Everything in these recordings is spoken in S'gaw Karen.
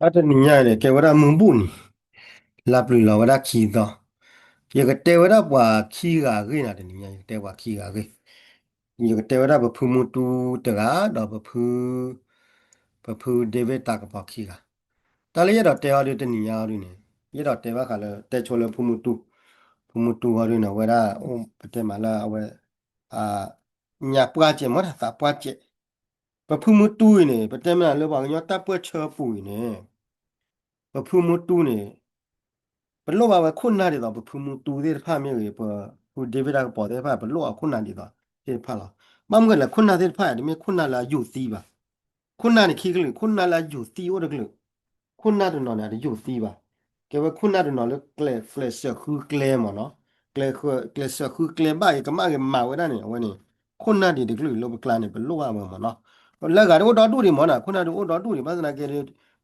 အတနံၤညါန့ၣ် ကဲဝဲဒၣ်မုၢ်ဘူၣ်နံၤ, လါပျုၤလီၤဝဲဒၣ်ခံသီ, ယကတဲဝဲဒၣ်ပှၤခံဂၤအဂ့ၢ်နၤ တနံၤညါ ယကတဲပှၤခံဂၤအဂ့ၢ်, ယကတဲဝဲဒၣ်ပဖုမူတူတဂၤ ဒီးပဖု ပဖု David တၢ်ကပီၤခံဂၤ, တၢ်လၢယအဲၣ်ဒိးတဲအီၤဒုးတနံၤညါအီၤဒုးန့ၣ်, ယအဲၣ်ဒိးတဲဘၣ်ဃးလၢ တဲဆိလၢဖုမူတူ, ဖုမူတူအီၤဒုးန့ၣ် အဝဲဒၣ် ပတဲမးလၢအဝဲ ညါပှၢ်စဲးမ့ၢ်တၢ်သးပှၢ်စဲး, ပဖုမူတူအံၤန့ၣ် ပတဲမ့ၢ်လၢပှၤကညီတၢ်ပၢၢ်ဆၢပူၤအံၤန့ၣ်, ပဖုမူတူန့ၣ် ပလိၣ်ဘၣ်ဝဲခိၣ်နၢ်ဒ်သိး ပဖုမူတူသ့ၣ်တဖၣ်မ့ၢ်ဂ့ၤ ပဖု David တၢ်ကပီၤသ့ၣ်တဖၣ် ပလိၣ်အခိၣ်နၢ်ဒ်သိးသ့ၣ်တဖၣ်လီၤ. ဘၣ်မနုၤလဲၣ် ခိၣ်နၢ်သ့ၣ်တဖၣ် တမ့ၢ်ခိၣ်နၢ်လၢအယိာ်သံဘၣ်. ခိၣ်နၢ်န့ၣ်ခံကလုာ်, ခိၣ်နၢ်လၢအယိာ်သံအိၣ်တကလုာ်, ခိၣ်နၢ်တနီၤန့ၣ် အတယိာ်သံဘၣ်. ကဲဝဲခိၣ်နၢ်တနီၤလၢကျဲး ကျဲးစၢးဃုကျဲမ့ၢ်နီၤ, ကျဲး ကျဲးစၢးဃုကျဲဘၣ်ဂ့ၤ ကမၣ်ဂ့ၤမၤဝဲဒၣ်န့ၣ် အဝဲန့ၣ် ခိၣ်နၢ်ဒ်တကလုာ်လၢပကျါန့ၣ် ပလိၣ်ဘၣ်ဝဲမ့ၢ်နီၤ. လၢဂၤဒ်အိၣ်ဒီဒူၣ်ဒံးမ့ၢ်နီၤ, ခိၣ်နၢ်ဒ်အိၣ်ဒီဒူၣ်ဒံး ဘၣ်ဆၣ်သနာ်က့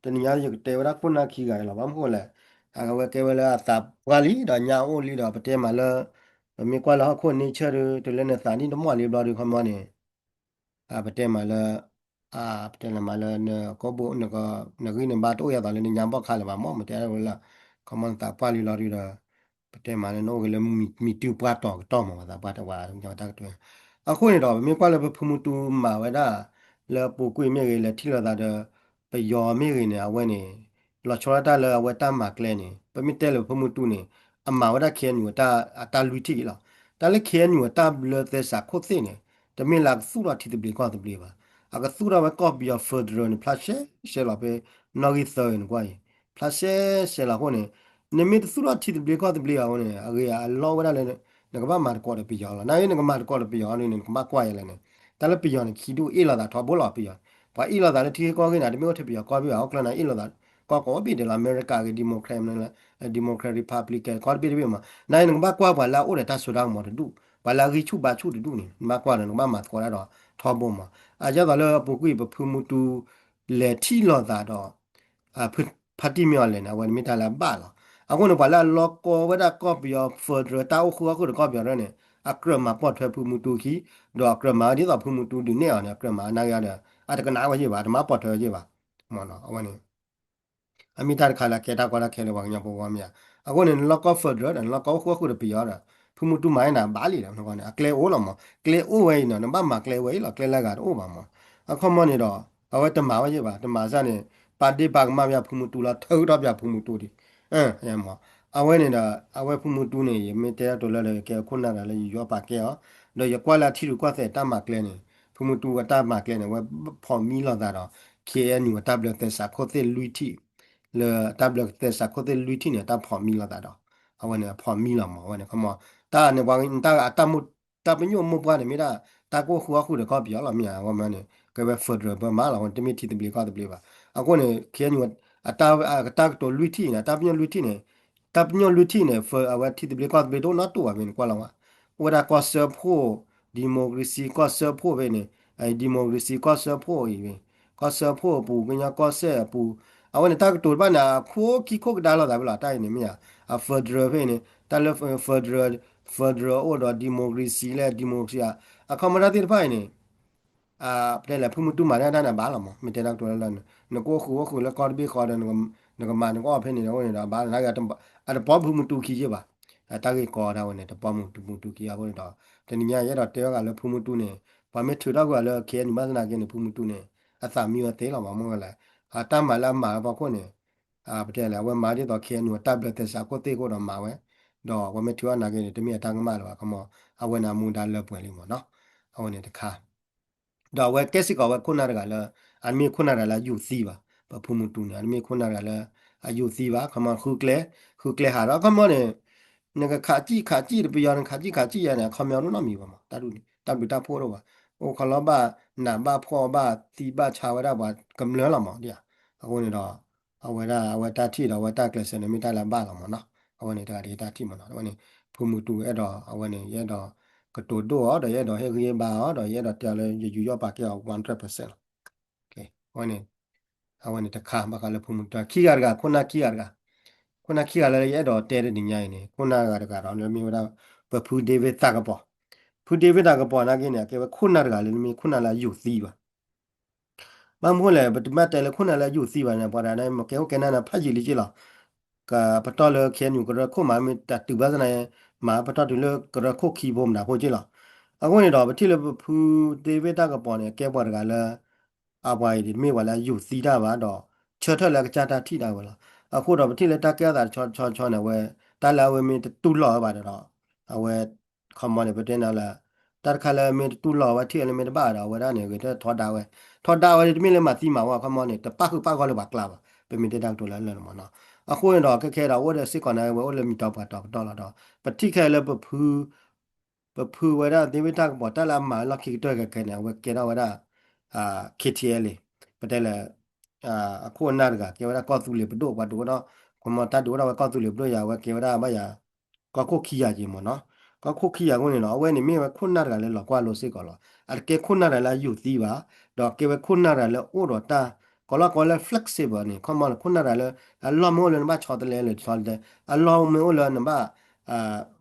တနံၤညါယကတဲဝဲဒၣ်ခိၣ်နၢ်ခံဂၤအံၤလီၤ. ဘၣ်မနုၤဃိလဲၣ်, အဝဲကဲဝဲလၢအသးပှၢ်လံ ဒီးညါအိၣ်လံဒီး ပတဲမးလၢ ပမ့ၢ်ကွၢ်လၢဟီၣ်ခိၣ်န့ဆၢၣ်ဒုး တုၤလၢနသးနံၣ်တမီၢ်လံဘျီဒုး ခီမီန့ၣ် ပတဲမးလၢ ပတဲလၢမးလၢ နကိးဘိ နဂံၢ်နဘါတအိၣ်ယၤသိးလၢနညါဘီၣ်ခါလၢၤဘၣ်မ့ၢ် မ့ၢ်တဲဒၣ်ဝဲလၢ ခီမီနသးပှၢ်လံလီၤဒုးဒီး ပတဲမးလၢနအိၣ်က့ၤလၢမံၤတုၤပှၢ်တီၤကတီၢ်မ့ၢ် ပသးပှၢ်တဝၤတၢ်ကတိၤ. အဃိန့ၣ်ဒီး ပမ့ၢ်ကွၢ်လၢပဖုမူတူမၤဝဲဒၣ် လၢပူၤကွံာ်မ့ၢ်ဂ့ၤ လဲၤထံၣ်လိာ်သးဒီး ပယီၤမ့ၢ်ဂ့ၤန့ၣ် အဝဲန့ၣ် လီၤဆီဒၣ်တၢ်လၢအဝဲတၢ်မၤကျဲန့ၣ် ပမ့ၢ်တဲလၢဖုမူတူန့ၣ် အမၤဝဲဒၣ် KNU အတၢ်လွံၢ်ထံၣ်အံၤလီၤ. တၢ်လၢ KNU အတၢ်ဘျၢသဲစးခိၣ်သ့ၣ်န့ၣ် တမ့ၢ်လၢအကသူၣ်ထီၣ်ထံသဘျ့ကီၢ်သဘျ့ဘၣ်. အကသူၣ်ထီၣ်ဝဲကီၢ်ပယီၤ federal န့ၣ် ဖျါရှဲရှဲလီၤဖဲ နီၣ်ဂံၢ်သၢအံၤနကွၢ်အံၤ ဖျါရှဲရှဲလီၤအဃိန့ၣ် နမ့ၢ်တသူၣ်ထီၣ်ထံသဘျ့ကီၢ်သဘျ့ဘၣ်အဃိန့ၣ် အဂ့ၤအလီၢ်ဝဲဒၣ်လၢ နကဘၣ်မၤသကိးဒီးပယီၤလီၤ. နာ်က့နကမၤသကိးဒီးပယီၤအီၤဒ်န့ၣ် နကဘၣ်ကွၢ်ယဲလဲၣ်န့ၣ် တၢ်လၢပယီၤန့ၣ် ခံဒူၣ်အ့ၣ်လိာ်သးထီဘိလီၤပယီၤ. ပှၤအ့ၣ်လိာ်သးလၢထံဂ့ၢ်ကီၢ်ဂ့ၢ်န့ၣ် တမ့ၢ်အိၣ်ထဲပယီၤကီၢ်ဘ့ၣ်ဘၣ် အိၣ်ကျၢၢ်န့ၣ်အ့ၣ်လိာ်သး ကီၢ်ကိးဘ့ၣ်ဒဲးလီၤ အမဲရကၤဂ့ၤ Democrat Democrat Republican ကီၢ်တဘ့ၣ်တဘ့ၣ်မး နာ်က့နကဘၣ်ကွၢ်ပှၤလၢအအိၣ်ဒီးတၢ်စိတၢ်ကမီၤတဒူၣ် ပှၤလၢအဂံၢ်ဆူၣ်ဘါဆူၣ်တဒူၣ်န့ၣ် နဘၣ်ကွၢ်ဒီးနကဘၣ်မၤသကိးဒၣ်ဒီးထီဘိမး. အဒ်သိးလၢအပူၤကွံာ်ပဖုမူတူ လဲၤထံၣ်လိာ်သးဒီး ဖါတံၢ်မ့ၢ်အီၤလဲၣ်န့ၣ် အဝဲန့ၣ်မ့ၢ်တၢ်လၢအဘၣ်လီၤ. အဃိန့ၣ် ပှၤလၢအလီၢ်ကီဝဲဒၣ်ကီၢ်ပယီၤ federal တၢ်အိၣ်ဃုအီၣ်ဃုာ်ဒီးကီၢ်ပယီၤရဲၣ်န့ၣ် အကြၢးမၤပိာ်ထွဲဖုမူတူခံ ဒီးအကြၢးမၤဝဲဒ်သိးဖုမူတူဒုးနဲၣ်အီၤန့ၣ် အကြၢးမၤနာ်က့ဒီး အတကနၣ်ဝဲယ့ၢ်ဘၣ် အတမၤပိာ်ထွဲဝဲယ့ၢ်ဘၣ် မ့ၢ်နီၤ အဝဲန့ၣ် အမ့ၢ်တၢ်တခါလၢအကဲတၢ်ကီတၢ်ခဲလၢပှၤကညီဖိဂီၢ်မ့ၢ်ဧါ. အဃိန့ၣ် နလီၢ်ကီၢ် federal ဒီး နလီၢ်ကီၢ်အိၣ်ဃုာ်အိၣ်ဃုာ်ဒီးပယီၤဒီး ဖုမူတူမၤန့ၣ်ဘၣ်လံဒီး အကျဲအိၣ်လီၤမး ကျဲအိၣ်ဝဲအံၤနီၤ နဘၣ်မၤကျဲဝဲအံၤလီၤ ကျဲလၢဂၤတအိၣ်ဘၣ်မး. အခီမီန့ၣ်ဒီး အဝဲတမၤဝဲယ့ၢ်ဘၣ် တမၤစၢ်န့ၣ် ပာ်ဒ့ပာ်ကမၣ်ပယီၤဖုမူတူလီၤ ထုးထီၣ်ပယီၤဖုမူတူဒံး မး အဝဲန့ၣ်ဒီး အဝဲဖုမူတူန့ၣ် ယမ့ၢ်တဲတိၤလၢလၢကဲခိၣ်နၢ်တဂၤလၢယယီပာ်ကဲအီၤ ဒီးယကွၢ်လၢအထံရူၢ်ကီၢ်သဲးတၢ်မၤကျဲန့ၣ် ဖုမူတူအတၢ်မၤကျဲန့ၣ် အဝဲဖီၣ်မံလိာ်သးဒီး KNU အတၢ်ဘျၢသဲစးခိၣ်သ့ၣ်လွံၢ်ထံၣ် လၢတၢ်ဘျၢသဲစးခိၣ်သ့ၣ်လွံၢ်ထံၣ်န့ၣ် တၢ်ဖီၣ်မံလိာ်သးဒီး အဝဲန့ၣ်ဖီၣ်မံလီၤမး အဝဲန့ၣ် ခီမီ တၢ်န့ၣ်ပှၤတၢ်အတၢ်မိၣ် တၢ်ပညိၣ်မိၢ်ပှၢ်န့ၣ်မ့ၢ်ဒၣ် တၢ်ကအိၣ်ဃုအီၣ်ဃုာ်ဒီးကီၢ်ပယီၤလီၤမ့ၢ်ဧါ အဝဲမ့ၢ်န့ၣ် ကဲဝဲ federal ဘၢမးလီၤ တမ့ၢ်ထံသဘျ့ကီၢ်သဘျ့ဘၣ်. အဃိန့ၣ် KNU အတၢ်ကတိၤလွံၢ်ထံၣ်န့ၣ် တၢ်ပညိၣ်လွံၢ်ထံၣ်န့ၣ် တၢ်ပညိၣ်လွံၢ်ထံၣ်န့ၣ် အဝဲထံသဘျ့ကီၢ်သဘျ့တအိၣ်နီတဒူၣ်ဘၣ်ဖဲန့ၣ် ကွၢ်လီၤဝဲ အိၣ်ဝဲဒၣ်ကီၢ်စၢဖှိၣ် democracy ကီၢ်စၢဖှိၣ်ဖဲန့ၣ် democracy ကီၢ်စၢဖှိၣ်အံၤဖဲ ကီၢ်စၢဖှိၣ်အပူၤ ကညီကီၢ်စဲၣ်အပူၤ အဝဲန့ၣ်တၢ်ကတိၤတဖၣ်န့ၣ် အခိၣ်ခံခိၣ်ကဒါလိာ်သးဖဲလီၤ တၢ်အံၤန့ၣ်မ့ၢ်ဧါ အ federal ဖဲန့ၣ် တၢ်လၢ federal federal အိၣ်ဒီး democracy လၢ democracy အခီမီတၢ်သ့ၣ်တဖၣ်အံၤန့ၣ် ပတဲလဲၣ် ဖုမူတူမၤတၢ်တၢ်န့ၣ်ဘၣ်လီၤမး မ့ၢ်တဲတၢ်ကတိၤလၢလၢ နကအိၣ်ဃုာ်အိၣ်ဃုာ်လၢကီၢ်တဘ့ၣ်ဃီဒီး နကမၤနကအီၣ်ဖဲန့ၣ်ဒီးအိၣ်န့ၣ်ဒီးဘၣ်လီၤ နာ်က့ အတပိာ်ဖုမူတူခံယ့ၢ်ဘၣ် အတၢ်ဂ့ၢ်ကီတၢ်ဝဲန့ၣ် တပိာ်မူတူမူတူခံအဃိန့ၣ်ဒီး တနံၤညါယအဲၣ်ဒိးတဲဝဲဂၤလၢဖုမူတူန့ၣ် ပှၤမ့ၢ်ထုးထီၣ်ကွံာ်အီၤလၢ KNU ဘၣ်သနာ်က့န့ၣ် ဖုမူတူန့ၣ် အသးမံဝဲသ့လီၤမး မ့ၢ်ဝဲလဲၣ် အတၢ်မၤလၢအမၤဝဲဖီခိၣ်န့ၣ် ပတဲလဲၣ် အဝဲမၤဒ်သိး KNU အတၢ်ဘျၢသဲစးခိၣ်သ့ၣ်အဃိဒီးမၤဝဲ ဒီးပှၤမ့ၢ်ထုးထီၣ်နာ်က့န့ၣ် တမ့ၢ်အတၢ်ကမၣ်လၢၤဘၣ် ခီမီ အဝဲန့ၣ်အမူဒါလၢပှဲၤလံမးနီၤ အဝဲန့ၣ်တခါ ဒီးအဝဲကဲစ့ၢ်ကီးဝဲခိၣ်နၢ်တဂၤလၢ အတမ့ၢ်ခိၣ်နၢ်တဂၤလၢအယိာ်သံဘၣ် ပဖုမူတူန့ၣ် အတမ့ၢ်ခိၣ်နၢ်တဂၤလၢ အယိာ်သံဘၣ် ခီမီ ဃုကျဲ ဃုကျဲဟးဒီး အခီမီန့ၣ် နကခးစံၣ်ခးစံၣ်တပယီၤ နကခးစံၣ်ခးစံၣ်ယါန့ၣ် အခီမီဒိၣ်နီတမံၤဘၣ်မး တၢ်ဘျုးတၢ်ဖှိၣ်ဒိၣ်ဘၣ် အိၣ်ခီလီၤဘၣ် နးဘၣ်ဖှီၣ်ဘၣ် သံဘၣ်ဆါဝဲဒၣ်ပှၤကမျၢၢ်လီၤမး ဒ်အံၤ အဃိန့ၣ်ဒီး အဝဲဒၣ် အဝဲတၢ်ထံၣ်ဒီးအဝဲတၢ်ကျဲးစၢးန့ၣ် မ့ၢ်တၢ်လၢအဘၣ်လီၤမးနီၤ အဝဲန့ၣ်တဂၤတဂ့ၤတၢ်ထံၣ်မးနီၤ အဝဲန့ၣ် ဖုမူတူအဲၣ်ဒိး အဝဲန့ၣ် ယအဲၣ်ဒိး ကတိၤဒိၣ်အီၤ ဒီးယအဲၣ်ဒိးဟ့ၣ်ဂံၢ်ဟ့ၣ်ဘါအီၤ ဒီးယအဲၣ်ဒိးတဲအီၤလၢယယူးယီၣ်ပာ်ကဲအီၤ one hundred percent လီၤ အဝဲန့ၣ် အဝဲန့ၣ်တခါ ဘၣ်ဃးလၢဖုမူတူ ခံဂၤတဂၤ ခိၣ်နၢ်ခံဂၤတဂၤ ခိၣ်နၢ်ခံဂၤလၢယအဲၣ်ဒိးတဲတနံၤညါအံၤန့ၣ် ခိၣ်နၢ်တဂၤတဂၤဒီးလၢမ့ၢ်ဝဲဒၣ် ပဖု David သးကပီၤ ဖု David သးကပီၤနာ်က့န့ၣ် အကဲဝဲခိၣ်နၢ်တဂၤလၢမ့ၢ်ခိၣ်နၢ်လၢအယိာ်သံဘၣ် ဘၣ်မနုၤလဲၣ် ပတမ့ၢ်တဲလၢခိၣ်နၢ်လၢအယူၢ်သံဘၣ်န့ၣ် ပှၤတဂၤန့ၣ် မ့ၢ်ကဲအိၣ်ကဲနါန့ၣ် ဖးယံာ်လံက့လီၤ. ကပတီၢ်လၢ KNU ကရၢခိၣ်မး မ့ၢ်တၢ်တုၤဘၣ်သနာ် မၤပတီၢ်တုၤလၢကရၢခိၣ်ခံဘိမနုၤဖိက့လီၤ. အဃိန့ၣ်ဒီး ပထံၣ်လၢပဖု David တၢ်ကပီၤန့ၣ် အကဲပှၤတဂၤလၢ အပှၤအံၤတမ့ၢ်ပှၤလၢအယူၢ်သံတၢ်ဘၣ်ဒီး ဆၢထၢၣ်လၢအကစၢ်တၢ်ထံၣ်တၢ်ဝဲလီၤ. အဃိဒီးပထံၣ်လၢတၢ်ကဲထီၣ်သးတဆီတဆီတဆီန့ၣ် အဝဲ တၢ်လၢအဝဲမ့ၢ်တတူၢ်လိာ်ဝဲဘၣ်ဒီး အဝဲ ခီမီန့ၣ် ပတဲနၤလၢ တၢ်တခါလၢမ့ၢ်တတူၢ်လိာ်ဝဲထံၣ်အီၤလၢမ့ၢ်တဘၣ်ဒီး အဝဲဒၣ်န့ၣ် ဂဲၤထီၣ်ထီဒါဝဲ, ထီဒါဝဲတမ့ၢ်လၢမၤသံမၤဝီခီမီန့ၣ် တပၣ်ဃုာ်ပၣ်ဂီၢ်လၢပှၤကျါဘၣ်, ပမ့ၢ်တဲတၢ်ကတိၤလၢလၢာ်န့ၣ်မ့ၢ်နီၤ. အဃိန့ၣ်ဒီး ခဲခဲဒီး အိၣ်ဒီးစ့ၢ်ကီးန့ၣ် ဝဲအိၣ်လၢမံၤတီပှၤတီၤပတီၢ်လီၤဒီး ပထံၣ်ခဲလၢပဖု ပဖုဝဲဒၣ် David တၢ်ကပီၤ တၢ်လၢအမၤလီၢ်ခံကတၢၢ်ခဲခဲန့ၣ် အဝဲကဲထီၣ်ဝဲဒၣ် KTLA ပတဲလၢ အခိၣ်အနၢ်တဂၤ ကဲဝဲဒၣ်ကီၢ်သူလ့ၤပဒိၣ် ပှၤဒုးအိၣ်ထီၣ် ခီမီတၢ်ဒုးအိၣ်ထီၣ်ဝဲကီၢ်သူလ့ၤပဒိၣ်ယၤ အဝဲကဲဝဲဒၣ်ဘၣ်ယၤ ကီၢ်ခိၣ်ခံယၤက့မ့ၢ်နီၤ. ကီၢ်ခိၣ်ခံယၤအဃိန့ၣ်ဒီး အဝဲန့ၣ်မ့ၢ်ဝဲခိၣ်နၢ်တဂၤလၢလီၤကွၢ်လိစ့ၢ်ကီးလီၤ. အတကဲခိၣ်နၢ်တဂၤလၢအယူၢ်သံဘၣ်, ဒီးကဲဝဲခိၣ်နၢ်တဂၤလၢအိၣ်ဒီးတၢ် ကိးလီၢ်ကိးလၢ flexible န့ၣ် ခီမီန့ၣ် ခိၣ်နၢ်တဂၤလၢ အလီၢ်မ့ၢ်အိၣ်လၢနဘၣ်ဆီတလဲလၢဆီတလဲ, အလီၢ်မ့ၢ်အိၣ်လၢနဘၣ်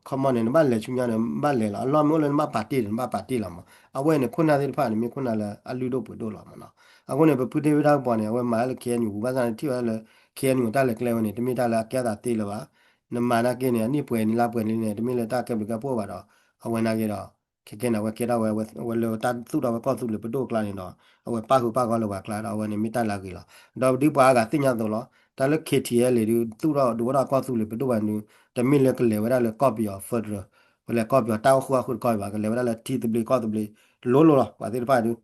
ခီမီန့ၣ် နဘၣ်လဲၤဆူညါန့ၣ် ဘၣ်လဲၤလီၤ, အလီၢ်မ့ၢ်အိၣ်လၢနဘၣ်ပာ်တ့ၢ်န့ၣ် နဘၣ်ပာ်တ့ၢ်လီၤမး. အဝဲန့ၣ် ခိၣ်နၢ်သ့ၣ်တဖၣ်န့ၣ် မ့ၢ်ခိၣ်နၢ်လၢအလုၢ်ဒိၣ်ပှ့ၤဒိၣ်လီၤမးနီၤ. အဃိန့ၣ် ပဖု David တၢ်ကပီၤန့ၣ် အဝဲမၤလၢ KNU ပူၤ ဘၣ်ဆၣ်န့ၣ် ထံၣ်ဝဲဒၣ်လၢ KNU တၢ်လဲၤကျဲဝဲန့ၣ် တမ့ၢ်တၢ်လၢအကဲအသးသ့လၢၤဘၣ်. နမၤနာ်က့န့ၣ် အနံၣ်ပှဲၤန့ၣ်လါပှဲၤန့ၣ် တမ့ၢ်လၢတၢ်ကဲဘျုးကဲဖှိၣ်ဘၣ်ဒီး အဝဲနာ်က့ဒီး ခဲကဲန့ၣ် အဝဲကဲထီၣ်ဝဲ အဝဲလၢတၢ်သူၣ်ထီၣ်ဝဲကီၢ်သူလ့ၤပဒိၣ်အကျါန့ၣ်ဒီး အဝဲပၣ်ဃုာ်ပၣ်ဂီၢ်လၢပှၤကျါဒီး အဝဲန့ၣ်မ့ၢ်တၢ်လၢအဂ့ၤလီၤ. ဒီးဒ်ပှၤအါဂၤသ့ၣ်ညါအသိးလီၤ. တၢ်လၢ KTLA ဒုး သူၣ်ထီၣ်ဒုးအိၣ်ထီၣ်ကီၢ်သူလ့ၤပဒိၣ်ဘၣ်န့ၣ် တမ့ၢ်လၢကလဲၤဝဲဒၣ်လၢကီၢ်ပယီၤ federal ဝဲလဲၤကီၢ်ပယီၤတၢ်အိၣ်ဃူအိၣ်ဃုာ်တကီၢ်ဘၣ်, ကလဲၤဝဲဒၣ်လၢထံသဘျ့ကီၢ်သဘျ့ လိၤလိၤလီၤ. ပှၤသ့ၣ်တဖၣ်ဒုး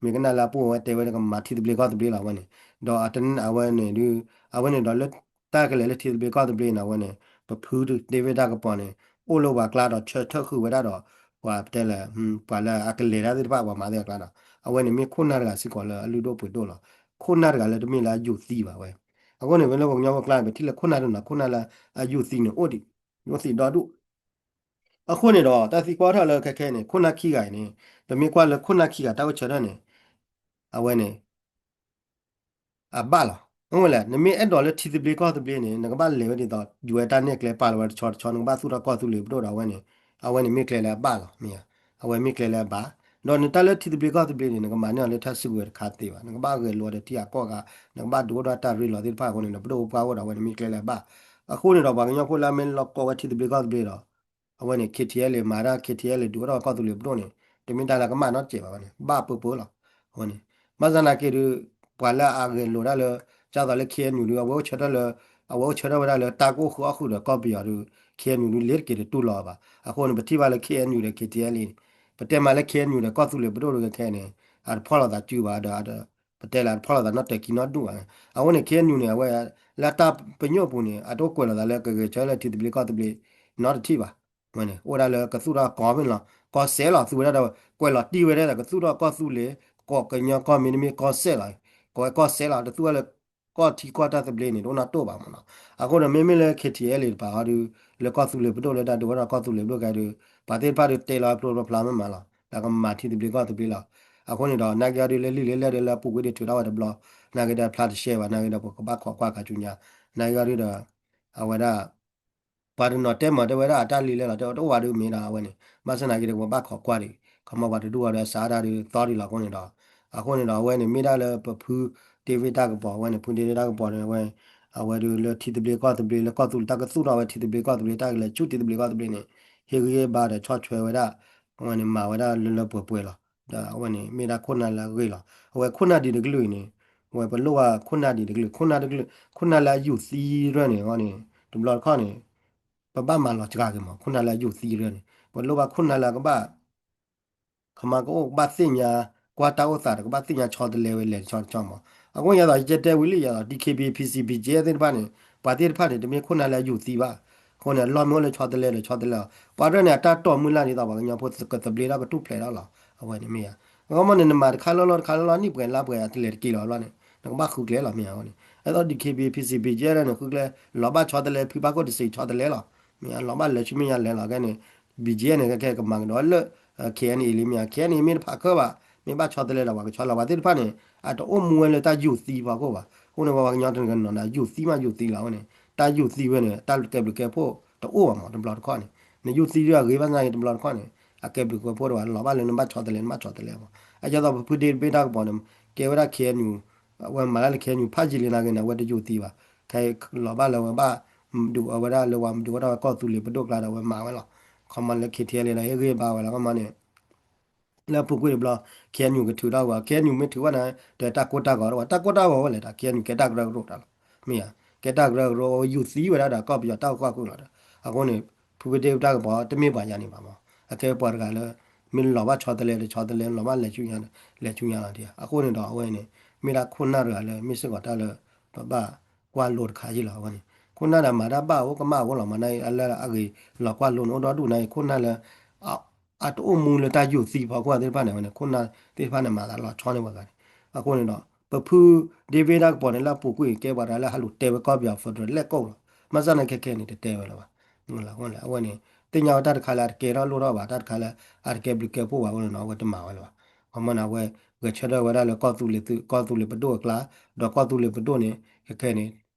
မ့ၢ်ကနၣ်လၢအပူၤဝဲတဲဝဲကမၤထံသဘျ့ကီၢ်သဘျ့လီၤ အဝဲန့ၣ်. ဒီးအဝဲန့ၣ်ဒုး အဝဲန့ၣ်ဒီးလၢ တၢ်ကလဲၤလၢထံသဘျ့ကီၢ်သဘျ့န့ၣ် အဝဲန့ၣ် ပဖု David တၢ်ကပီၤန့ၣ် အိၣ်လၢပှၤကျါဒီးဆၢထၢၣ်ဃုာ်ဝဲဒၣ်ဒီး ပှၤတဲလၢ ပှၤလၢအကလဲၤတၢ်သ့ၣ်တဖၣ် ပှၤမၤသ့ၣ်အကျါဒီး အဝဲန့ၣ်မ့ၢ်ခိၣ်နၢ်တဂၤစ့ၢ်ကီးလၢအလုၢ်ဒိၣ်ပှ့ၤဒိၣ်လီၤ. ခိၣ်နၢ်တဂၤလၢတမ့ၢ်လၢအယူၢ်သံဘၣ်ဝဲ. အဃိန့ၣ် ပလၢပှၤကညီဖိကျါန့ၣ် ပထံၣ်လၢခိၣ်နၢ်တနီၤ ခိၣ်နၢ်လၢအယူၢ်သံန့ၣ် အိၣ်ဒံး ယူၢ်သံဒီဒူၣ် အဃိန့ၣ်ဒီး တၢ်သံကွၢ်ထီၣ်လၢခဲခဲန့ၣ် ခိၣ်နၢ်ခံဂၤအံၤန့ၣ် ပမ့ၢ်ကွၢ်လၢခိၣ်နၢ်ခံဂၤတၢ်အိၣ်ဆၢထၢၣ်န့ၣ် အဝဲန့ၣ် အဘၣ်လီၤ. အဝဲလဲၣ် နမ့ၢ်အဲၣ်ဒိးလၢထံသဘျ့ကီၢ်သဘျ့န့ၣ် နကဘၣ်လဲၤဝဲဒ်သိး ယူၤဝဲတၢ်နဲၣ်ကျဲပာ်လီၤဝဲတဆီတဆီ နကဘၣ်သူၣ်ထီၣ်ကီၢ်သူလ့ၤပဒိၣ်ဒီးအဝဲန့ၣ် အဝဲန့ၣ်မ့ၢ်ကျဲလၢအဘၣ်လီၤ မ့ၢ်ဧါ. အဝဲမ့ၢ်ကျဲလၢအဘၣ် ဒီးနတၢ်လၢထံသဘျ့ကီၢ်သဘျ့န့ၣ် နကမၤန့ၢ်အီၤလၢတၢ်စုကဝဲၤတခါသ့ဘၣ်, နကဘၣ်ဂဲၤလိာ်ဒီးထံအကီၢ်ဂၤ, နကဘၣ်ဒုးအိၣ်ဒီးတၢ်ရ့လိာ်သ့ၣ်တဖၣ်အဃိန့ၣ် နပဒိၣ်ပပှၢ်အိၣ်ဒီးအဝဲန့ၣ်မ့ၢ်ကျဲလၢအဘၣ်. အဃိန့ၣ်ဒီး ပှၤကညီဖိလၢအမ့ၢ်လီၤကီဝဲထံသဘျ့ကီၢ်သဘျ့ဒီး အဝဲန့ၣ် KTLA မၤတၢ် KTLA ဒုးအိၣ်ထီၣ်ကီၢ်သူလ့ၤပဒိၣ်န့ၣ် တမ့ၢ်တၢ်လၢကမၣ်နီတစဲးဘၣ်ဝဲန့ၣ် ဘၣ်ပၢပၢလီၤ. အဝဲန့ၣ် ဘၣ်ဆၣ်နာ်က့ဒုး ပှၤလၢအဂဲၤလိာ်တၢ်လၢ ဒ်သိးလၢ KNU ဒုး အဝဲအိၣ်ဆၢထၢၣ်လၢ အဝဲအိၣ်ဆၢထၢၣ်ဝဲဒၣ်လၢတၢ်ကအိၣ်ဃုာ်အီၣ်ဃုာ်ဒီးကီၢ်ပယီၤဒုး KNU ဒုး လ့ၤတက့ၤတတူၢ်လိာ်ဘၣ်. အဃိန့ၣ် ပထံၣ်ဘၣ်လၢ KNU ဒီး KTLA န့ၣ် ပတဲမးလၢ KNU ဒီးကီၢ်သူလ့ၤပဒိၣ်ဒုးခဲခဲန့ၣ် အတဖီၣ်လိာ်သးစုဘၣ်ဒီး ပတဲလၢအတဖီၣ်လိာ်သးနီတကံနီဒူၣ်ဘၣ်. အဃိန့ၣ် KNU န့ၣ် အဝဲ လၢတၢ်ပညိၣ်အပူၤန့ၣ် အတအိၣ်ကွဲးလိာ်သးလၢကဂဲၤဆၢလၢထံသဘျ့ကီၢ်သဘျ့ နီတထံၣ်ဘၣ်. ဝဲန့ၣ် အိၣ်ဒၣ်လၢကသူၣ်ထီၣ်ကီၢ်မ့ၢ်လီၤ ကီၢ်စဲၣ်လီၤ သူဝဲဒၣ်ဒီး ကွဲးလီၤတံၢ်ဝဲဒၣ်ဒီးကသူၣ်ထီၣ်ကီၢ်သူလ့ၤ ကီၢ်ကညီကီၢ်မ့တမ့ၢ်ကီၢ်စဲၣ်လီၤ. ကီၢ်ဝဲကီၢ်စဲၣ်လီၤ တသူၣ်ထီၣ်လၢ ကီၢ်ထံကီၢ်တၢ်သဘျ့န့ၣ် တအိၣ်နီတိၣ်ဘၣ်မ့ၢ်နီၤ. အဃိဒီးမ့မ့ၢ်လၢ KTLA တပၤဟီဒုး လၢကီၢ်သူလ့ၤပဒိၣ်လၢတၢ်ဒုးအိၣ်ထီၣ်ကီၢ်သူလ့ၤပဒိၣ်ကဲဒုး ပှၤသ့ၣ်တဖၣ်ဒုးတဲလီၤဖျိဖျါမ့ၢ်မးလီၤ ဒီးကမၤထံသဘျ့ကီၢ်သဘျ့လီၤ. အဃိန့ၣ်ဒီး နာ်က့အီၤဒုးလၢလံာ်လၢလဲၢ်ဒုး လၢအပူၤကွံာ်ဒုးထုးထီၣ်ဝဲတဘျီ နာ်က့ဒီးဖျါတရှဲဘၣ် နာ်က့ဒီးပကဘၣ်ခိးကွၢ်ခါဆူညါ နာ်က့အီၤဒုးဒီး အဝဲဒၣ် ပှၤတနီၤတဲမၤတဲဝဲဒၣ်အတၢ်လံလဲၢ်လီၤ တဲတအိၣ်ဝဲဒုးမ့ၢ်ဒီးအဝဲန့ၣ် ဘၣ်ဆၣ်နာ်က့ဒီး ပဘၣ်ခိးကွၢ်ဒံး ခီမီပှၤတဒူၣ်အီၤဒီးစးဒၣ်ဒုးသီဒံးလီၤအဃိန့ၣ်ဒီး အဃိန့ၣ်ဒီး အဝဲန့ၣ်မ့ၢ်ဒၣ်လၢပဖု David တၢ်ကပီၤ အဝဲန့ၣ် ဖု David တၢ်ကပီၤန့ၣ် အဝဲ အဝဲဒုးလၢထံသဘျ့ကီၢ်သဘျ့ လၢကီၢ်သူလ့ၤတၢ်ကသူၣ်ထီၣ်ဝဲထံသဘျ့ကီၢ်သဘျ့ တၢ်ကလဲၤဆူထံသဘျ့ကီၢ်သဘျ့န့ၣ် ဟ့ၣ်ဂံၢ်ဟ့ၣ်ဘါဒီးဆီၣ်ထွဲဝဲဒၣ် အဝဲန့ၣ် မၤဝဲဒၣ်လၢလၢပှဲၤပှဲၤလီၤ. ဒီးအဝဲန့ၣ် မ့ၢ်ဒၣ်ခိၣ်နၢ်လၢအဂ့ၤလီၤ. အဝဲခိၣ်နၢ်ဒ်တကလုာ်အံၤန့ၣ် အဝဲပလိၣ်ဘၣ်ခိၣ်နၢ်ဒ်တကလုာ် ခိၣ်နၢ်တကလုာ် ခိၣ်နၢ်လၢအယူၢ်သံရၢၢ်န့ၣ် အဝဲန့ၣ် တဘျီတခီၣ်န့ၣ် ပဘၣ်မၤလီၤစှၤက့ၤမး ခိၣ်နၢ်လၢအယူၢ်သံရၢၢ်န့ၣ် ပလိၣ်ဘၣ်ခိၣ်နၢ်လၢအကဘၣ် ခမီကအိၣ်ကဘၣ်သ့ၣ်ညါ ကွၢ်တၢ်အိၣ်သးဒီးကဘၣ်သ့ၣ်ညါဆီတလဲဝဲလဲၤတဆီတဆီမး. အဃိယသိးယတဲဝဲလံ ယသိး DKBA PC BGF သ့ၣ်တဖၣ်န့ၣ် ပှၤသ့ၣ်တဖၣ်န့ၣ် တမ့ၢ်ခိၣ်နၢ်လၢအယူၢ်သံဘၣ်. အဃိန့ၣ် အလီၢ်မ့ၢ်အိၣ်လၢဆီတလဲဒီးဆီတလဲလီၤ. ပှၤတဖၣ်န့ၣ် အတၢ်တိာ်မုၢ်လၢ်ဒ်သိးပှၤကညီဖိကသဘျ့ထီၣ်ကထူၣ်ဖျဲးထီၣ်လီၤ. အဝဲန့ၣ်မ့ၢ်ဧါ. အဃိမ့ၢ်န့ၣ် နမၤတခါလီၢ်လီၢ်တခါလီၢ်လီၢ် နံၣ်ပှဲၤလါပှဲၤ အတလဲၤတက့ၤလီၤဘျီန့ၣ် နကဘၣ်ဃုကျဲလီၤမ့ၢ်ဧါ. အဃိန့ၣ် အသိး DKBA PC BGF န့ၣ် ဃုကျဲ လီၤဘၣ်ဆီတလဲ ဖုဘၣ်ခိၣ်တစ့းဆီတလဲလီၤ. မ့ၢ်ဧါ လီၤဘၣ်လဲၤဆူမဲာ်ညါလဲၤလီၤ ခဲန့ၣ် BGF န့ၣ် ခဲခဲကမၤကဒီးလၢ KNA လံမ့ၢ်ဧါ. KNA မ့ၢ်တဖးခၢဘၣ် မ့ၢ်ဘၣ်ဆီတလဲဒီးပှၤကဆီလီၤ ပှၤသ့ၣ်တဖၣ်န့ၣ် အတအိၣ်မူဝဲလၢတၢ်ယူၢ်သံဖီခိၣ်ဘၣ်. အဃိန့ၣ် ပှၤကညီတနီၤနီၤန့ၣ် ယူၢ်သံမးယူၢ်သံလီၤ အဃိန့ၣ် တၢ်ယူၢ်သံဝဲန့ၣ် တၢ်ကဲဘျုးကဲဖှိၣ်တအိၣ်ဘၣ်မး တဘျီတခီၣ်န့ၣ် နယူၢ်သံဒ်အဂ့ၤဘၣ်သနာ်က့ တဘျီတခီၣ်န့ၣ် အကဲဘျုးကဲဖှိၣ်တအိၣ်ဘၣ် လီၤဘၣ်လၢနဘၣ်ဆီတလဲ နဘၣ်ဆီတလဲမး. အဃိသိး ပဖုဒ့တဘ့ၣ်တၢ်ကပီၤန့ၣ် ကဲဝဲဒၣ် KNU အဝဲမၤတၢ်လၢ KNU ဖးယံာ်လံနာ်က့န့ၣ် အဝဲတယုၢ်သံဘၣ်. ခဲအံၤလီၤဘၣ်လၢအဝဲဘၣ်ဒုးအဝဲဒၣ်လၢပှၤမၤဒုးဝဲဒၣ်ဝဲကီၢ်သူလ့ၤပဒိၣ်ကျါဒီး အဝဲမၤဝဲလီၤ. ခီမီလၢ KTLA ဒီးဟ့ၣ်ဂံၢ်ဘါဝဲလီၤ ခီမီန့ၣ် လၢအပူၤကွံာ်တဘျီ KNU ကထုးထီၣ်ကွံာ်အီၤ, KNU မ့ၢ်ထုးဘၣ်န့ၣ် ဒီးတၢ်ကိၢ်တၢ်ဂီၤတအိၣ်ဘၣ်, တၢ်ကိၢ်တၢ်ဂီၤဝဲလဲၣ်ဒီး KNU ကဲတၢ်ကရၢကရိတၢ်လီၤ. မ့ၢ်ဧါ, ကဲတၢ်ကရၢကရိ အဝဲယူၢ်သံဝဲဒၣ်ဒီးကီၢ်ပယီၤတၢ်အိၣ်ဃီၣ်ဃုာ်လီၤဒီး အဃိန့ၣ် ဖုဖုဒ့ဝဲတၢ်ကပီၤတမ့ၢ်ပှၤယၤန့ၣ်ဘၣ်မး, အကဲပှၤတဂၤလၢ မ့ၢ်လီၤဘၣ်ဆီတလဲဒီးဆီတလဲ လီၤဘၣ်လဲၤဆူညါဒီး လဲၤဆူညါလီၤဒံး. အဃိန့ၣ်ဒီးအဝဲန့ၣ် မ့ၢ်ဒၣ်ခိၣ်နၢ်တဂၤလၢ မ့ၢ်စ့ၢ်ကီးတၢ်လၢ ပဘၣ်ကွၢ်လိတခါဃီလီၤ. အဝဲန့ၣ် ခိၣ်နၢ်ဒီးမၤတၢ်ဘၣ်အိၣ်ကမၣ်အိၣ်လီၤမး, နလၢအဂ့ၤလီၤကွၢ်လိန့ၣ်အိၣ်ဒီဒူၣ်န့ၣ် ခိၣ်နၢ်လၢ အတအိၣ်မူလၢတၢ်ယူၢ်သံဖီခိၣ်သ့ၣ်တဖၣ်န့ၣ် အဝဲန့ၣ် ခိၣ်နၢ်သ့ၣ်တဖၣ်န့ၣ် မၤသးလီၤဆီန့ၢ်ပှၤဂၤန့ၣ်. အဃိန့ၣ်ဒီး ပဖုဒ့ဝ့တၢ်ကပီၤန့ၣ် လၢအပူၤကွံာ်ကဲပှၤတဂၤလၢဟးလူၤတဲဝဲကီၢ်ပယီၤ federal လဲၣ်ကိၣ်လီၤ. ဘၣ်ဆၣ်သနာ်က့ခဲခဲန့ၣ် တတဲဝဲလၢၤဘၣ်. အဝဲန့ၣ် သ့ၣ်ညါဝဲတၢ်တခါလၢအတကဲထီၣ်လိၣ်ထီၣ်ဘၣ်, တၢ်တခါလၢအတကဲဘျုးကဲဖှိၣ်ဘၣ်အဃိန့ၣ်ဒီး အဝဲတမၤဝဲလၢၤဘၣ်. ခီမီန့ၣ် အဝဲဂဲၤဆၢထၢၣ်ဝဲဒၣ်လၢကီၢ်သူလ့ၤသုး ကီၢ်သူလ့ၤပဒိၣ်အကျါ, ဒီးကီၢ်သူလ့ၤပဒိၣ်န့ၣ် ခဲခဲန့ၣ်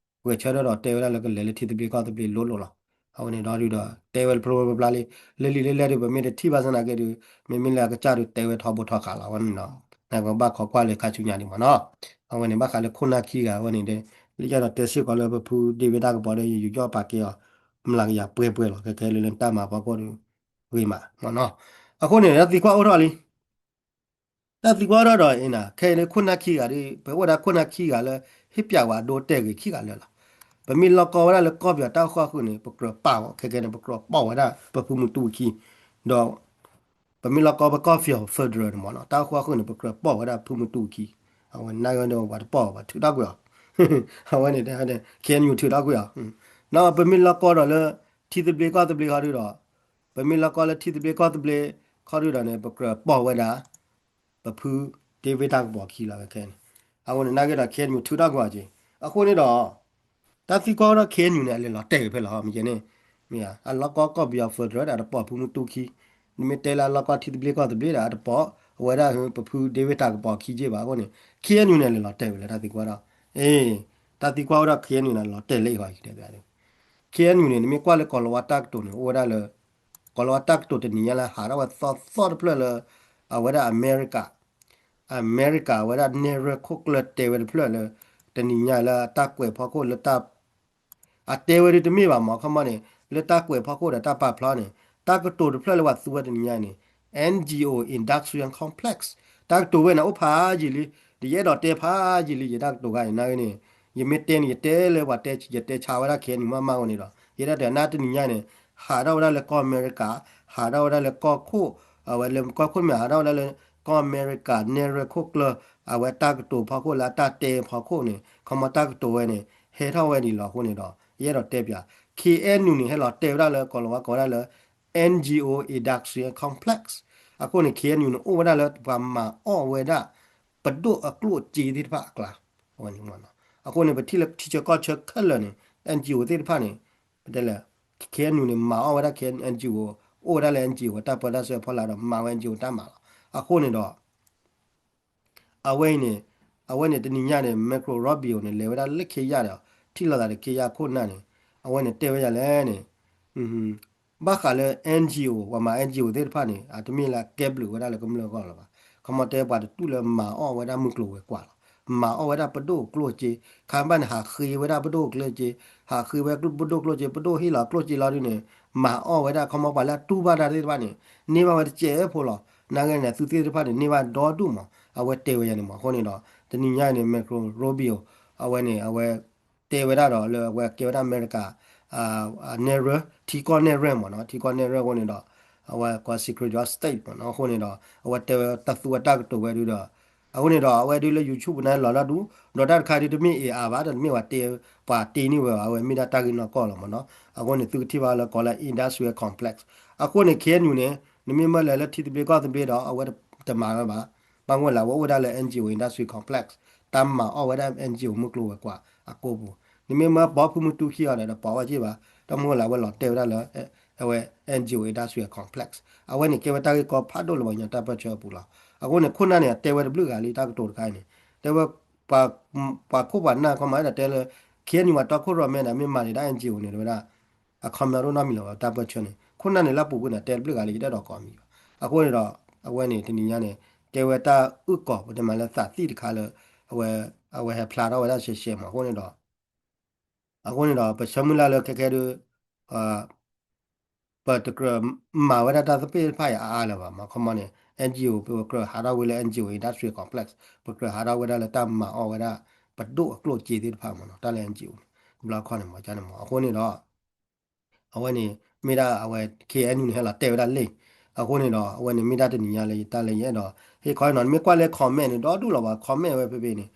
ဂဲၤဆၢထၢၣ်ဒီးတဲဝဲဒၣ်လၢကလဲၤလၢထံသဘျ့ကီၢ်သဘျ့လိၤလိၤလီၤ. အဝဲန့ၣ်ဒီးဒုးဒီး တဲဝဲလၢဖျိဖျိဖျါဖျါလံ, လၢလံာ်လၢလဲၢ်ဒုး ပမ့ၢ်တထံၣ်ဘၣ်ဆၣ်သနာ်က့ဒုး မ့မ့ၢ်လၢအကစၢ်ဒုးတဲဝဲထီဘိထီဃာ်လီၤ. အဝဲန့ၣ်ဒီး နကဘၣ်ခိးကွၢ်လၢခါဆူညါဒံးမးနီၤ. အဝဲန့ၣ် ဘၣ်ဃးလၢခိၣ်နၢ်ခံဂၤအဝဲန့ၣ်ဒီး လၢယအဲၣ်ဒိးတဲစ့ၢ်ကီးလၢပဖုဒ့ဝ့တၢ်ကပီၤဒီး ယယူးယီၣ်ပာ်ကဲအီၤ မျးကယၤပှဲၤပှဲၤလီၤ. ခဲခဲလၢလၢတၢ်မၤဖီခိၣ်ဒုး ဂ့ၤမးနီၤ. အဃိန့ၣ် တၢ်သံကွၢ်အိၣ်ထီၣ်လံ တၢ်သံကွၢ်ထီၣ်ဒီးအံၤနၤ ခဲအံၤန့ၣ် ခိၣ်နၢ်ခံဂၤဒီး ပအိၣ်ဝဲဒၣ်ခိၣ်နၢ်ခံဂၤလၢ ဟ့ၣ်ပျးဝဲအဒိတဲာ်ဂ့ၤခံဂၤလၢာ်လီၤ. ပမ့ၢ်လီၢ်ကီဝဲဒၣ်လၢကီၢ်ပယီၤတၢ်အိၣ်ဃီၣ်ဃုာ်န့ၣ် ပကြၢးပာ်ဝဲ ခဲခဲန့ၣ် ပကြၢးပိာ်ဝဲဒၣ်ပဖုမုၢ်တူၢ်ခံ, ဒီး ပမ့ၢ်လီၢ်ကီပကီၢ်ပယီၤ federal န့ၣ်မးနီၤ တၢ်အိၣ်ဃီၣ်ဃုာ်န့ၣ် ပကြၢးပိာ်ဝဲဒၣ်ဖုမုၢ်တူၢ်ခံ, အဝဲနာ်က့ဒီးပှၤတပိာ်ဘၣ် ထုးထီၣ်ကွံာ်အီၤ, အဝဲန့ၣ် ခဲအံၤ KNU ထုးထီၣ်ကွံာ်အီၤ, ဒီးပမ့ၢ်လီၢ်ကီဒီးလၢ ထံသဘျ့ကီၢ်သဘျ့ခီဒုဒီး ပမ့ၢ်လီၢ်ကီလၢထံသဘျ့ကီၢ်သဘျ့ခီဒုဒီးန့ၣ် ပကြၢးပိာ်ဝဲဒၣ် ပဖုဒ့ဝ့တၢ်ကပီၤခံလီၤခဲခဲန့ၣ်, အဃိန့ၣ် နာ်က့ဒီး KNU ထုးထီၣ်ကွံာ်အီၤက့ၤ, အဃိန့ၣ်ဒီး တၢ်သံကွၢ်ဒီး KNU န့ၣ် အလဲၤလီၤတဲာ်ဖဲလီၤ မ့ၢ်ကဲန့ၣ်, မ့ၢ်ဧါ အလီၢ်ကီကီၢ်ပယီၤ federal ဒီးတပိာ်ဖုမုၢ်တူၢ်ခံ, နမ့ၢ်တဲလၢအလီၢ်ကီထံသဘျ့ကီၢ်သဘျ့ဒီး အတပိာ် အဝဲဒၣ်ပဖုဒ့ဝ့တၢ်ကပီၤခံက့ဘၣ်အဃိန့ၣ်, KNU န့ၣ် လဲၤလီၤတဲာ်ဝဲလၢတၢ်သံကွၢ်ဒီး, အ့ တၢ်သံကွၢ်အိၣ်ဒီး KNU န့ၣ် လီၤတဲာ်လၢအံၤဂီၢ်က့ၤတဲ KNU န့ၣ် နမ့ၢ်ကွၢ်လၢကီၤလၤဝါတၢ်ကတိၤန့ၣ် အိၣ်ဝဲဒၣ်လၢ ကီၤလၤဝါတၢ်ကတိၤတနံၤညါလၢဟးထီၣ်ဝဲသီသီတဖျၢၣ်လၢ အဝဲဒၣ်အမဲရကၤ, အမဲရကၤ အဝဲဒၣ်နဲၣ်ရွဲၣ်ခိၣ်ကျၢၢ်တဲဝဲတဖျၢၣ်လၢ တနံၤညါလၢတၢ်ကွဲးဖီခိၣ်လၢတၢ် အတဲဝဲဒၣ်တမ့ၢ်ဘၣ်မး ခီမီန့ၣ် လၢတၢ်ကွဲးဖီခိၣ်ဒီးတၢ်ပာ်ဖျါန့ၣ် တၢ်ကတိၤတဖျၢၣ်လၢပှၤသူဝဲတနံၤညါန့ၣ် NGO Industrial Complex တၢ်ကတိၤဝဲန့ၣ် အိၣ်ဖးယံာ်လံ, ဒီးယအဲၣ်ဒိးတဲဖးယံာ်လံ ယတၢ်ကတိၤခါအံၤနာ်က့န့ၣ်, ယမ့ၢ်တဲန့ၣ် ယတဲလၢပှၤတဲ ယတဲဆါဝဲဒၣ် KNU မးမးဝဲန့ၣ်ဒီး ယဲဒၣ်တဲနၢ်တနံၤညါန့ၣ် ဟးထီၣ်ဝဲဒၣ်လၢကီၢ်အမဲရကၤ, ဟးထီၣ်ဝဲဒၣ်လၢကီၢ်ခိၣ်, အဝဲလၢကီၢ်ခိၣ်မ့ၢ် ဟးထီၣ်ဝဲဒၣ်လၢ ကီၢ်အမဲရကၤ နဲၣ်ရွဲၣ်ခိၣ်ကျၢၢ်, အဝဲတၢ်ကတိၤဖီခိၣ်လၢအတၢ်တဲဖီခိၣ်န့ၣ် ခီမီတၢ်ကတိၤဝဲန့ၣ် ဟဲထီၣ်ဝဲဒ်လီၤအဃိန့ၣ်ဒီး ယအဲၣ်ဒိးတဲပၠး KNU န့ၣ် ဟဲလီၤတဲဝဲဒၣ်လၢကီၤလၤဝါကိးဝဲဒၣ်လၢ NGO Industrial Complex အဃိန့ၣ် KNU န့ၣ် အိၣ်ဝဲဒၣ်လၢပှၤမၤအီၣ်ဝဲဒၣ် ပဒိၣ်အကျိၣ်အစ့သ့ၣ်တဖၣ်အကျါ, အဃိန့ၣ် ပထံၣ်လၢထံဆၢကီၢ်ဆၢခဲလၢာ်န့ၣ် NGO သ့ၣ်တဖၣ်န့ၣ် ပတဲလဲၣ် KNU န့ၣ် မၤအီၣ်ဝဲဒၣ် KNU NGO အိၣ်ဝဲဒၣ်လၢ NGO တၢ်ပၢတၢ်ဆှၢဖီလာ်ဒီး မၤဝဲ NGO တၢ်မၤလီၤ. အဃိန့ၣ်ဒီး အဝဲအံၤန့ၣ် အဝဲန့ၣ်တနံၤညါန့ၣ် Marco Rubio န့ၣ် လဲၤဝဲဒၣ်လၢ Kenya ဒီး ထံၣ်လိာ်သးဒီး Kenya ခိၣ်နၢ်န့ၣ် အဝဲန့ၣ်တဲဝဲဒ်လဲၣ်န့ၣ် ဘၣ်ဃးလၢ NGO ပှၤမၤ NGO သ့ၣ်တဖၣ်န့ၣ် အတမ့ၢ်လၢအကဲဘျုးဝဲဒၣ်လၢကမျၢၢ်အဂီၢ်လၢၤဘၣ်. ခီမီတဲပှၤတတူၢ်လၢမၤအီၣ်ဝဲဒၣ်မုၢ်ကျိၤဝဲၤကွာ်လီၤ. မၤအီၣ်ဝဲဒၣ်ပဒိၣ်အကျိၣ်အစ့, ခါဘၣ်န့ၣ် ဟးဃ့ဝဲဒၣ်ပဒိၣ်အကျိၣ်အစ့, ဟးဃ့ဝဲပဒိၣ်ကျိၣ်စ့, ပဒိၣ်ဟ့ၣ်လီၤကျိၣ်စ့လီၤဒုန့ၣ် မၤအီၣ်ဝဲဒၣ် ခီမီပှၤလၢအတူၢ်ဘၣ်တၢ်သ့ၣ်တဖၣ်န့ၣ် န့ၢ်ဘၣ်ဝဲတစဲးဖိလီၤ. နာ်က့န့ၣ် သုးသ့ၣ်တဖၣ်န့ၣ် န့ၢ်ဘၣ်ဒီဒူၣ်မး အဝဲတဲဝဲယၤန့ၣ်မး. အဃိန့ၣ်ဒီး တနံၤညါန့ၣ် Marco Rubio အဝဲန့ၣ် အဝဲ တဲဝဲဒၣ်ဒီးလၢအဝဲကဲဝဲဒၣ်အမဲရကၤ နဲၣ်ရွဲၣ် ထံကီၢ်နဲၣ်ရွဲၣ်မးနီၤ, ထံကီၢ်နဲၣ်ရွဲၣ်အဃိန့ၣ်ဒီး အဝဲကိး Secretary of State မးနီၤ. အဃိန့ၣ်ဒီး အဝဲတဲဝဲတၢ်သူဝဲတၢ်ကတိၤဝဲဒုဒီး အဃိန့ၣ်ဒီး အဝဲဒုလၢ YouTube န့ၣ်လီၤလီၤဒု ဒီးတၢ်တခါဒုတမ့ၢ် AI ဘၣ် ဒီးတမ့ၢ်ပှၤတဲ ပှၤတ့န့ၢ်ဝဲဘၣ်, အဝဲမ့ၢ်ဒၣ်တၢ်ဂ့ၢ်နီၢ်ကီၢ်လီၤမးနီၤ. အဃိန့ၣ် သုကထံၣ်ဘၣ်လၢကိးလၢ industrial complex အဃိန့ၣ် KNU န့ၣ် နမ့ၢ်မၢလဲၤလၢထံသဘျ့ကီၢ်သဘျ့ဒီး အဝဲတမၤဝဲဘၣ်. ဘၣ်မနုၤလဲၣ် အဝဲအိၣ်ဝဲဒၣ်လၢ NGO industrial complex တၢ်မၤအီၣ်ဝဲဒၣ် NGO မုၢ်ကျိၤဝဲၤကွာ်အကိပူၤ, နမ့ၢ်မၢပိာ်ဖုမုၢ်တူၢ်ခံဂၤဒီး တပိာ်ဝဲက့ၢ်ဘၣ်. တၢ်မနုၤလဲၣ် အဝဲလီၤတဲာ်ဝဲဒၣ်လၢ အဝဲ NGO industrial complex အဝဲန့ၣ် ကဲဝဲတၢ်ဂ့ၢ်ကီဖးဒိၣ်လၢပှၤကညီတၢ်ပၢၢ်ဆၢအပူၤလီၤ. အဃိန့ၣ် ခိၣ်နၢ်န့ၣ် အတဲဝဲတဘျုးဂၤလံ တၢ်ကတိၤတခါအံၤန့ၣ် တဲဝဲ ပှၤခိၣ်ပှၤနၢ်ခီမး အဲၣ်ဒိးတဲလၢ KNU ပှၤတီခိၣ်ရိၣ်မဲဒီး မ့ၢ်မၤန့ၢ်ဒၣ် NGO န့ၣ် တဲဝဲဒၣ် အခီပညီဒိၣ်နီတမံၤလၢၤဘၣ် တၢ်ပၢၢ်ဆၢန့ၣ် ခိၣ်နၢ်န့ၣ် လၢအပူၤကွံာ်န့ၣ် တဲတဘျုးဂၤလံ ယတအဲၣ်ဒိးကိးမံၤဘၣ်. အဃိန့ၣ်ဒီး အဝဲန့ၣ် တနံၤညါန့ၣ် ကဲဝဲတၢ်အုၣ်ကီၤ ပတဲမးလၢသးသံၣ်တခါလၢ အဝဲ အဝဲဟဲဖျါထီၣ်ဝဲဒၣ်ရှဲရှဲမး အဃိန့ၣ်ဒီး အဃိန့ၣ်ဒီး ပဆၢမုၢ်လၢ်လၢခဲခဲဒုး ပတကြၢးမၤဝဲဒၣ်တၢ်သပ့ၢ်တဖၣ်အံၤအါအါလၢၤဘၣ်မး ခီမီန့ၣ် N G O ပကြၢးဟးထီၣ်ဝဲလၢ N G O Industrial Complex ပကြၢးဟးထီၣ်ဝဲဒၣ်လၢတၢ်မၤအီၣ်ဝဲဒၣ် ပဒိၣ်အကျိၣ်စ့သ့ၣ်တဖၣ်မးနီၤ တၢ်လၢ N G O န့ၣ် တဘျီခီန့ၣ်မးကန့ၣ်မး အဃိန့ၣ်ဒီး အဝဲန့ၣ် မ့ၢ်ဒၣ်အဝဲ K N U န့ၣ် ဟဲလီၤတဲာ်ဝဲဒၣ်လံ အဃိန့ၣ်ဒီး အဝဲန့ၣ်မ့ၢ်ဒၣ်တနံၤညါလၢယတၢ်လၢယအဲၣ်ဒိး ဟ့ၣ်ခီနီၤ နမ့ၢ်ကွၢ်လၢ comment န့ၣ် ဒီဒူၣ်လီၤပှၤ comment ဝဲဖဲဖဲန့ၣ်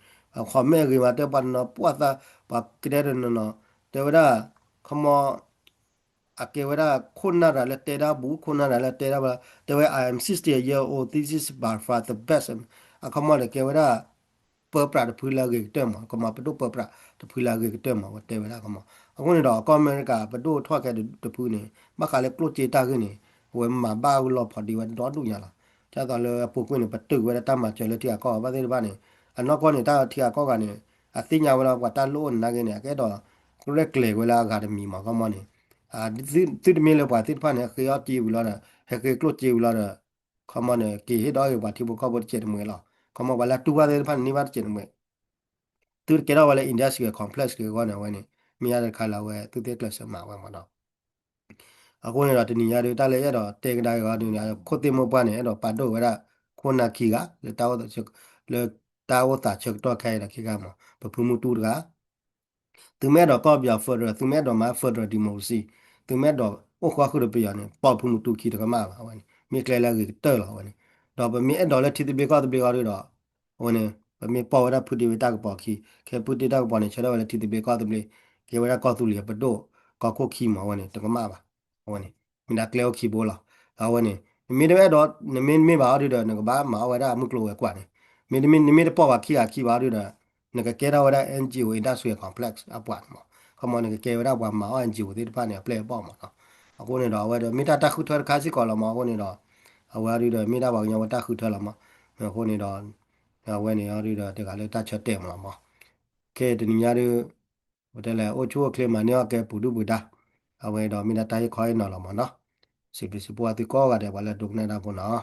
comment ဂ့ၤမး တဲပှၤတနီၤ ပှၤသး ပှၤကတဲတနီၤနီၤ တဲဝဲဒၣ် ခီမီ အကဲဝဲဒၣ်ခိၣ်နၢ်တဂၤလၢတဲတၢ်ဘူး ခိၣ်နၢ်တဂၤလၢတဲတၢ်ဘၣ် တဲဝဲ I am sixty year old, this is by far the best အခီမီန့ၣ် ကဲဝဲဒၣ် ပၢပြးတဖုလၢအဂ့ၤကတၢၢ်မး ခီမီ ပဒိၣ်ပၢပြးတဖုလၢအဂ့ၤကတၢၢ်မး ဝဲတဲဝဲဒၣ်ခီမီ အဃိန့ၣ်ဒီး ကီၢ်အမဲရကၤ ပဒိၣ်ထီၣ်ခဲတဖုန့ၣ် ဘၣ်ဃးလၢကျိၣ်စ့တၢ်ဂ့ၢ်န့ၣ် အဝဲမၤဘၣ်ဝဲလီၤဖီဒံးဝဲဒီဒူၣ်ညါလီၤ ဒ်သိးလၢအပူၤကွံာ်န့ၣ် ပတုာ်ဝဲဒၣ်တၢ်မၤစၢၤလၢထံဂၤကီၢ်ဂၤဘၣ်သ့ၣ်တဖၣ်န့ၣ် အနီၢ်ကီၢ်န့ၣ် တၢ်ထံဂၤကီၢ်ဂၤန့ၣ် အသ့ၣ်ညါဝဲလီၤ ပှၤတၢ်လိၣ်အိၣ်န့ၣ်နာ်က့န့ၣ် အကအဲၣ်ဒိး ရဲၣ်ကျဲၤဝဲလၢအဂၤတမံၤမး ခီမီန့ၣ် သုတမ့ၢ်လၢပှၤသ့ၣ်တဖၣ်န့ၣ် ဟဲဃ့အီၣ်စ့ဝံၤလီၤဒီး ဟဲဃ့ကျိၣ်စ့ဝံၤလီၤဒီး ခီမီန့ၣ် က့ၤဟ့ၣ်ဒီးဂ့ၤပှၤထံဖိကီၢ်ဖိတစဲးတမှဲၤလီၤ ခီမီပှၤလၢအတူၢ်ဘၣ်သ့ၣ်တဖၣ်န့ၣ် န့ၢ်ဘၣ်တစဲးတမှဲၤ သုတကဲထီၣ်ဝဲလၢ industrial complex က့ၤအဂီၢ်န့ၣ် အဝဲန့ၣ် မ့ၢ်ယါတခါလၢအဝဲသုသ့ၣ်ကျၢၢ်စၢးမၤဝဲမးနီၤ အဃိန့ၣ်ဒီးတနံၤညါဒုး တၢ်လၢယအဲၣ်ဒိးတဲကဒါက့ၤအီၤဒုးန့ၣ် ခိၣ်သ့ၣ်မိၢ်ပှၢ်န့ၣ် အဲၣ်ဒိးပာ်ဒိၣ်ဝဲဒၣ် ခိၣ်နၢ်ခံဂၤ လၢတၢ်အိၣ်သးဆၢ လၢတၢ်အိၣ်သးဆၢကတီၢ်ခဲအံၤဒီးခံဂၤမး ပဖုမူတူတဂၤ သုမ့ၢ်အဲၣ်ဒိးကီၢ်ပယီၤ federal သုမ့ၢ်အဲၣ်ဒိးမၤ federal democracy သုမ့ၢ်အဲၣ်ဒိးအိၣ်ဃီဃုာ်ဒီးပယီၤန့ၣ် ပိာ်ဖုမူတူခံတကမၣ်ဘၣ် အဝဲန့ၣ် မ့ၢ်ကျဲလၢအဂ့ၤကတၢၢ်လီၤ အဝဲန့ၣ် ဒီးပမ့ၢ်အဲၣ်ဒိးလၢထံသဘျ့ကီၢ်သဘျ့အီၤဒုးဒီး အဝဲန့ၣ် ပမ့ၢ်ပိာ်ဝဲဒၣ်ဖုဒ့ဝ့တၢ်ကပီၤခံ ခဲဖုဒ့တၢ်ကပီၤန့ၣ် ဆၢထၢၣ်ဝဲလၢထံသဘျ့ကီၢ်သဘျ့ ကဲဝဲဒၣ်ကီၢ်သူလ့ၤပဒိၣ် ကီၢ်ခိၣ်ခံမး အဝဲန့ၣ် တကမၣ်ဘၣ် အဝဲန့ၣ် မ့ၢ်ဒၣ်ကျဲအိၣ်ခံဘိလီၤ အဝဲန့ၣ် နမ့ၢ်တအဲၣ်ဒိး နမ့ၢ်မ့ၢ်ဘၣ်အီၤဒုးဒီး နကဘၣ်မၤအီၣ်ဝဲဒၣ်မုၢ်ကျိၤဝဲၤကွာ်န့ၣ် မ့တမ့ၢ် နမ့ၢ်တပိာ်ပှၤခံဂၤခံဘၣ်အီၤဒုးဒီး နကကဲထီၣ်ဝဲဒၣ် N G O industrial complex အပှၤန့ၣ်မး ခီမီနကကဲဝဲဒၣ်ပှၤမၤအီၣ် N G O သ့ၣ်တဖၣ်န့ၣ် အပျဲၢ်အဘီၣ်မးနီၤ အဃိန့ၣ်ဒီး အဝဲဒီးမ့ၢ်တၢ်တၢ်ဃုထၢတခါစ့ၢ်ကီးလီၤမး အဃိန့ၣ်ဒီး အဝဲအီၤဒုးဒီး မ့ၢ်ဒၣ်ပှၤကညီဝဲတၢ်ဃုထၢလီၤမး အဃိန့ၣ်ဒီး အဝဲန့ၣ်အီၤဒုးဒီး တဂၤလၢတၢ်ဆၢတဲာ်မးလီၤမး ခဲတနံၤညါဒုး ပတဲလဲၣ် အိၣ်ဆူၣ်အိၣ်ချ့မၤန့ၢ်အီၣ်ကဲပူၤဒုၣ်ပူၤဒါ အဝဲဒီးမ့ၢ်ဒၣ်တၢ်ဟ့ၣ်ခီဟ့ၣ်နီၤလီၤမးနီၤ စံးဘျုးစံးဖှိၣ်သုကိးဂၤဒဲး ပှၤလၢဒိကနၣ်တၢ်ဖိနီၤ